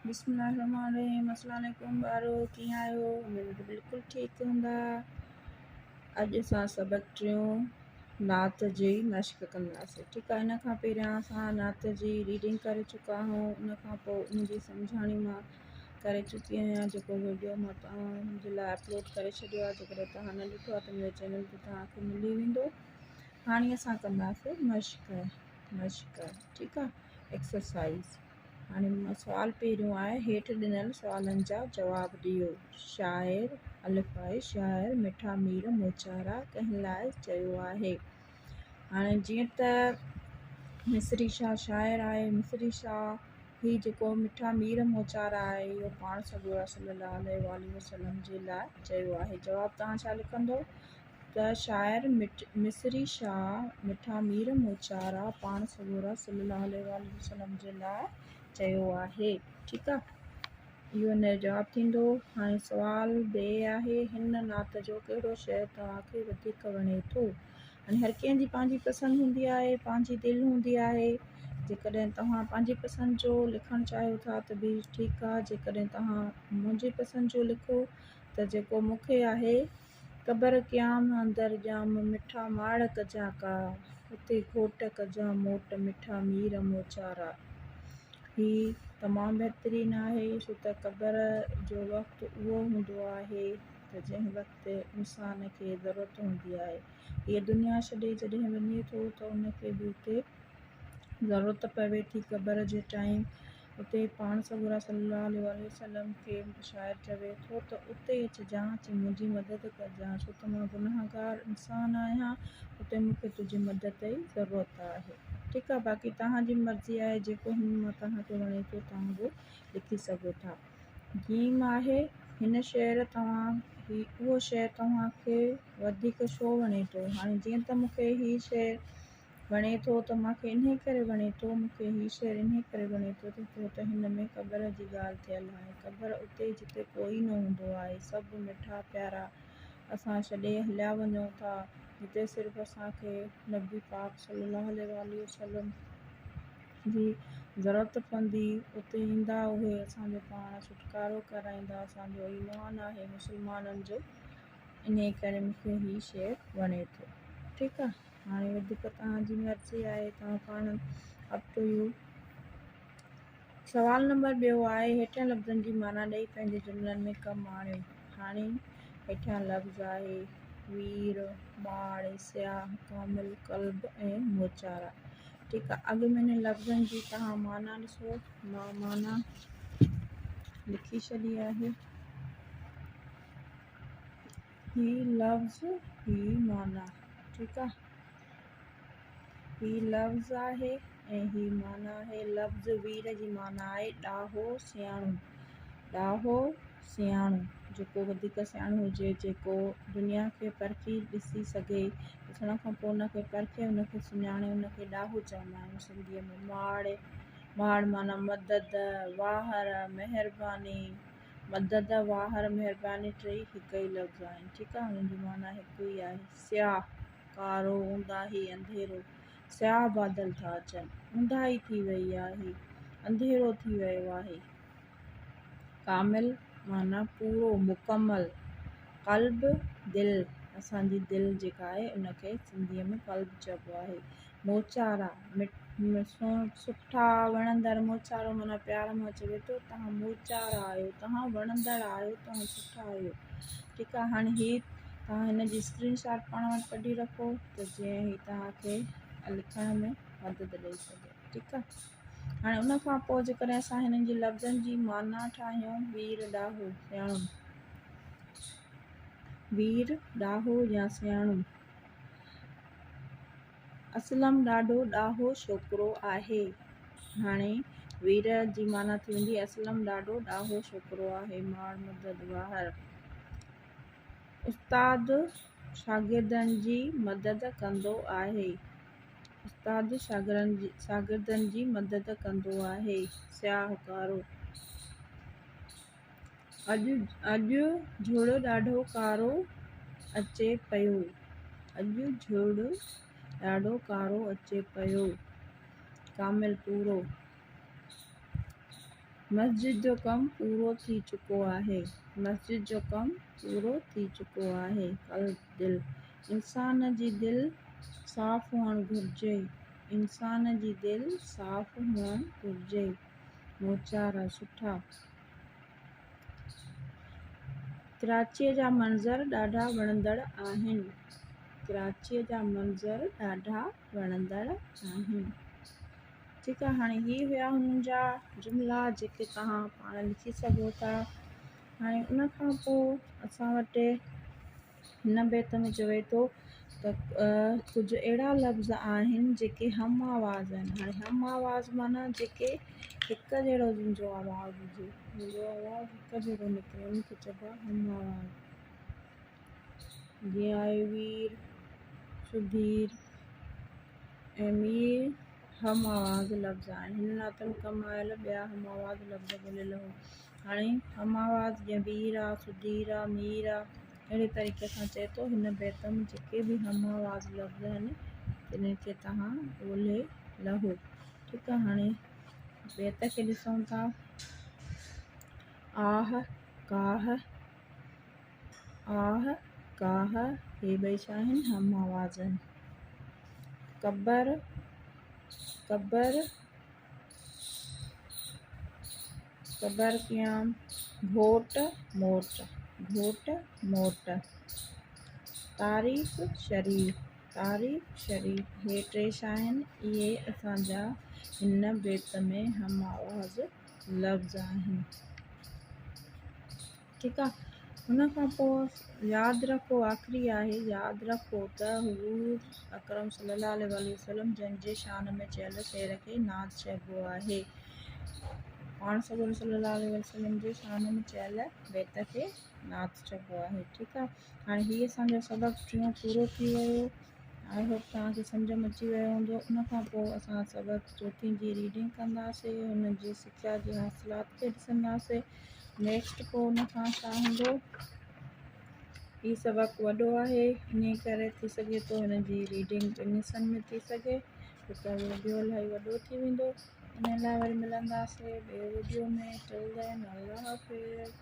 بسم الله الرحمن الرحيم السلام عليڪم ٻارو ڪيئن آهيو اميد ته بلڪل ٺيڪ هوندا اڄ اسان سبق ٽيون نعت جي مشق ڪنداسين ٺيڪ آهي ان کان پهريان اسان نعت جي ريڊنگ ڪري چڪا آهيون ان کان پوء ان جي سمجهاڻي مان ڪري چڪي آهيان جيڪو ويڊيو مان توهان جي لاء اپلوڊ ڪري ڇڏيو آهي جيڪڏهن توهان نه ڏٺو آهي ته منهنجي چينل تي توهان کي ملي ويندو هاڻي اسان ڪنداسين مشق مشق ٺيڪ آهي ايڪسرسائز هاڻي سوال پهريون آهي، هيٺ ڏنل سوالن جا جواب ڏيو. شاعر، الف آهي، شاعر مٺا مير موچارا ڪنهن لاء چيو آهي؟ هاڻي جيئن ته مصري شاهه شاعر آهي، مصري شاهه هي جيڪو مٺا مير موچارا آهي اهو پاڻ سڳورا صلي الله عليه واٰله وسلم جي لاء چيو آهي. جواب توهان ڇا لکندو؟ ته شاعر مصري شاهه مٺا مير موچارا پاڻ سڳورا صلي الله عليه واٰله وسلم جي لاء چيو آهي. ٺيڪ آ اهو ان جو جواب ٿيندو. هاڻي سوال بي آهي هن نعت جو ڪهڙو شعر توهان کي وڌيڪ وڻي ٿو؟ هاڻي هر ڪنهن جي پنهنجي پسند هوندي آهي پنهنجي دل هوندي آهي جيڪڏهن توهان پنهنجي پسند جو لکڻ چاهيو ٿا ته به ٺيڪ آ جيڪڏهن توهان منهنجي پسند جو لکو ته جيڪو مون کي آهي قبر قيام اندر ڄام مٺا ماڙ ڪجان ڪا، اتي گهوٽ ڪجان موٽ مٺا مير موچارا. هي تمام بهترين آهي ڇو ته قبر جو وقت اهو هوندو آهي ته جنهن وقت انسان کي ضرورت هوندي آهي. هيء دنيا ڇڏي جڏهن وڃي ٿو ته ان کي به اتي ضرورت پوي ٿي قبر جي ٽائيم اتي پاڻ سڳورا صلّي اللّٰه عليه واٰله وسلّم کي شاعر چوي ٿو ته اتي اچجان اچي منهنجي مدد ڪجان ڇو ته مان گنهگار انسان آهيان اتي مون کي تنهنجي مدد جي ضرورت آهي ٺيڪ آهي باقي توهان جي مرضي آهي جيڪو هن مان توهان کي وڻي ٿو توهان اهو لکي سگهو ٿا جيم آهي هن شعر توهان هي اهو شعر توهان کي وڌيڪ ڇو وڻي ٿو هاڻي جيئن ته مون کي هي شعر وڻي ٿو ته مان کي انهي ڪري وڻي ٿو، مون کي هي شعر انهي ڪري وڻي ٿو ته ڇو ته هن ۾ قبر جي ڳالهه ٿيل آهي. قبر اتي جتي ڪوئي نه هوندو آهي، سڀ مٺا پيارا اسان ڇڏي هليا وڃون ٿا، جتي صرف اسان کي نبي پاڪ صلي الله عليه واٰله وسلم جي ضرورت پوندي، اتي ايندا اهي اسان جو پاڻ ڇوٽڪارو ڪرائيندا، اسان جو ايمان آهي مسلمانن جو، انهي ڪري مون کي هي شعر وڻي ٿو. ٺيڪ آ. هاڻي وڌيڪ توهان جي مرضي آهي توهان پاڻ اپ ٽو يو. سوال نمبر ٻيو آهي هيٺين لفظن جي معنيٰ ڏئي پنهنجي جملن ۾ ڪم آڻيو. هاڻي هيٺيان لفظ آهي وير، ماڙ، سياح، ڪامل، قلب ۽ موچارا. ٺيڪ آهي اڳ ۾ انهن لفظن جي توهان معنيٰ ڏسو مان معنيٰ لکي ڇڏي آهي. هي لفظ هي معنيٰ ٺيڪ آ هي لفظ آهي ۽ هي معنيٰ آهي لفظ وير جي معنيٰ آهي ڏاهو سياڻو ڏاهو سياڻو جيڪو وڌيڪ سياڻو هجي جيڪو دنيا کي پرکي ڏسي سگهي ڏسڻ کان پوء ان کي پرکي ان کي سڃاڻي ان کي ڏاهو چوندا آهيون سنڌيء ۾ ماڙ ماڙ معنيٰ مدد واهر مهرباني مدد، واهر، مهرباني ٽيئي هڪ ئي لفظ آهن. ٺيڪ آهي انهن جي معنيٰ هڪ ئي آهي. سياهه، ڪارو، اونداهي، انڌيرو، سياهه بادل ٿا اچن، اونداهي ٿي ويئي آهي، انڌيرو ٿي ويو آهي. ڪامل معنيٰ پورو، مڪمل. قلب، دل، اسان جي دل جيڪا آهي ان کي سنڌيء ۾ قلب چئبو آهي. موچارا، سٺا، وڻندڙ، موچارو معنيٰ پيار مان چوي ٿو توهان موچارا آهيو، توهان وڻندڙ آهيو، توهان سٺا آهيو. ٺيڪ آهي هاڻي هي توهان هن جي اسڪرين شاٽ پاڻ وٽ ڪڍي رکو ته جيئن هي توهان کي لکڻ ۾ مدد ڏئي سگهي. ٺيڪ آهي هاڻي ان کان پوء جيڪڏهن اسان هنن جي لفظن جي معنيٰ ٺاهيون وير، ڏاهو، سياڻو، وير، ڏاهو يا سياڻو. اسلم ڏاڍو ڏاهو ڇوڪرو آهي. هاڻي وير جي معنيٰ ٿي ويندي اسلم ڏاڍو ڏاهو ڇوڪرو آهي. ماڙ مدد واهر. استاد شاگردن جي مدد ڪندو آهي. استاد شاگردن جي مدد ڪندو آهي. سياهه ڪارو. اڄ جھڙ ڏاڍو ڪارو اچي پيو. اڄ جھڙ ڏاڍو ڪارو اچي پيو. ڪامل پورو. مسجد جو ڪم پورو ٿي چڪو آهي. مسجد جو ڪم پورو ٿي چڪو آهي. قلب، دل، انسان جي دل صاف هئڻ گهرجي. انسان جي دل صاف هئڻ گهرجي. موچارا، سٺا. ڪراچيء جا منظر ڏاڍا وڻندڙ آهن. ڪراچيء جا منظر ڏاڍا وڻندڙ آهن. ٺيڪ آ هاڻي هي هيا هنن جا جملا جيڪي توهان پاڻ لکي سگهو ٿا. هاڻي ان کان پوء اسان وٽ هن بيت ۾ چوي ٿو ته ڪجهه اهڙا لفظ آهن جيڪي هم آواز آهن. هاڻي هم آواز معنيٰ جيڪي هڪ جهڙو جن جو آواز هجي، جن جو آواز هڪ جهڙو نڪري ان کي چئبو آهي هم آواز. جيئن آهي وير، سڌير ۽ مير هم آواز لفظ آهن. هن ناتن ڪم آيل ٻيا هم آواز لفظ ڳولي لهو. هاڻي هم آواز جيئن وير آ، سڌير آ، مير آ، اهڙي طريقي سان چئي ٿو هن بيت ۾ جيڪي به هم آواز لفظ آهن تنهن کي توهان ڳولي لهو. ٺيڪ آ هاڻي بيت کي ڏسون ٿا. آهه ڪاهه آهه ڪاهه هي ٻئي ڇا آهن هم آواز آهن. قبر قبر قبر قيام گهوٽ موٽ گهوٽ موٽ تعريف شريف تعريف شريف هي ٽي ڇا آهن اهي اسان جا هن بيت ۾ هم آواز لفظ آهن. ٺيڪ آ ان کان پوء ياد رکو آخري آهي ياد رکو ته حضور اڪرم صلي الله عليه واٰله وسلم جن جي شان ۾ چيل شعر کي نعت چئبو آهي. پاڻ سڳوري صلي الله عليه وسلم جي شان ۾ چيل بيت کي نعت چئبو آهي. ٺيڪ آ هاڻي هي اسان جو سبق ٽيون پورو ٿي ويو. I hope توهان کي سمجهه ۾ اچي ويو هوندو. ان کان پوء اسان سبق چوٿين جي ريڊنگ ڪنداسي ان جي سکيا جي حاصلات کي ڏسنداسي. نيڪسٽ پوء ان کان ڇا هوندو. هي سبق وڏو آهي انهي ڪري ٿي سگهي ٿو هن جي ريڊنگ ٻن حصن ۾ ٿي سگهي ڇو ته وڊيو الاهي وڏو ٿي ويندو. ان لاء وري ملنداسي ٻي وڊيو ۾ ٽل دين الله حافظ.